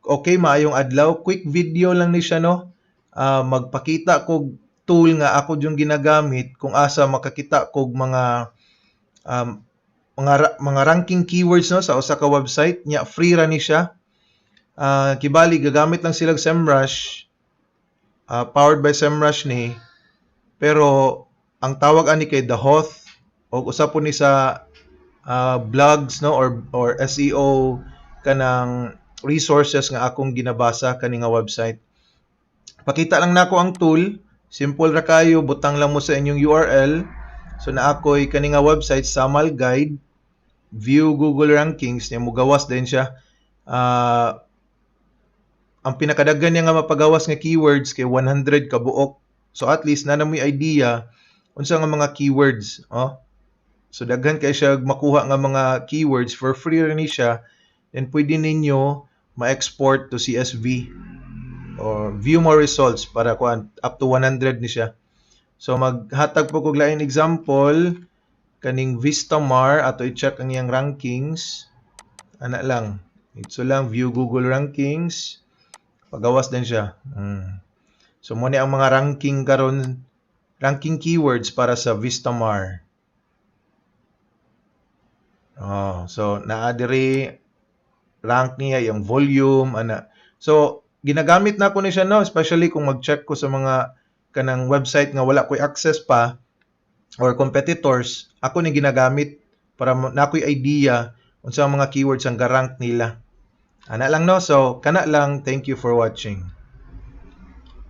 Okay, maayong adlaw. Quick video lang ni siya, no. Magpakita kog tool nga ako yung ginagamit kung asa makakita kog mga ranking keywords, no, sa usa ka website nya. Free ra ni siya. Kibali gagamit lang sila SEMrush, powered by SEMrush ni, pero ang tawag ani kay The Hoth og usa po ni sa blogs, no, or SEO kanang resources nga akong ginabasa kani nga website. Pakita lang nako ang tool. Simple ra kayo, butang lang mo sa inyong URL. So naa ko'y kani nga website, Samal Guide, view Google rankings niya, mugawas din siya. Ang pinakadaghan niya nga mapagawas nga keywords kay 100 ka buok. So at least naa na mo'y idea unsa nga mga keywords, oh. So daghan kay siya makuha nga mga keywords, for free ra ni siya. Then pwede ninyo ma-export to CSV or view more results para kuan, up to 100 ni siya. So maghatag po kog lain example, kaning Vistamar, ato i-check ang iyang rankings. Ana lang. Ito lang, view Google rankings. Pagawas din siya. So mo ni ang mga ranking karon, ranking keywords para sa Vistamar. Oh, so naa diri rank niya, yung volume ana. So ginagamit na ko ni siya, no, especially kung mag-check ko sa mga kanang website nga wala ko'y access pa or competitors, ako ni ginagamit para na ako'y idea unsa ang mga keywords ang ga-rank nila. Ana lang, no. So kana lang, thank you for watching.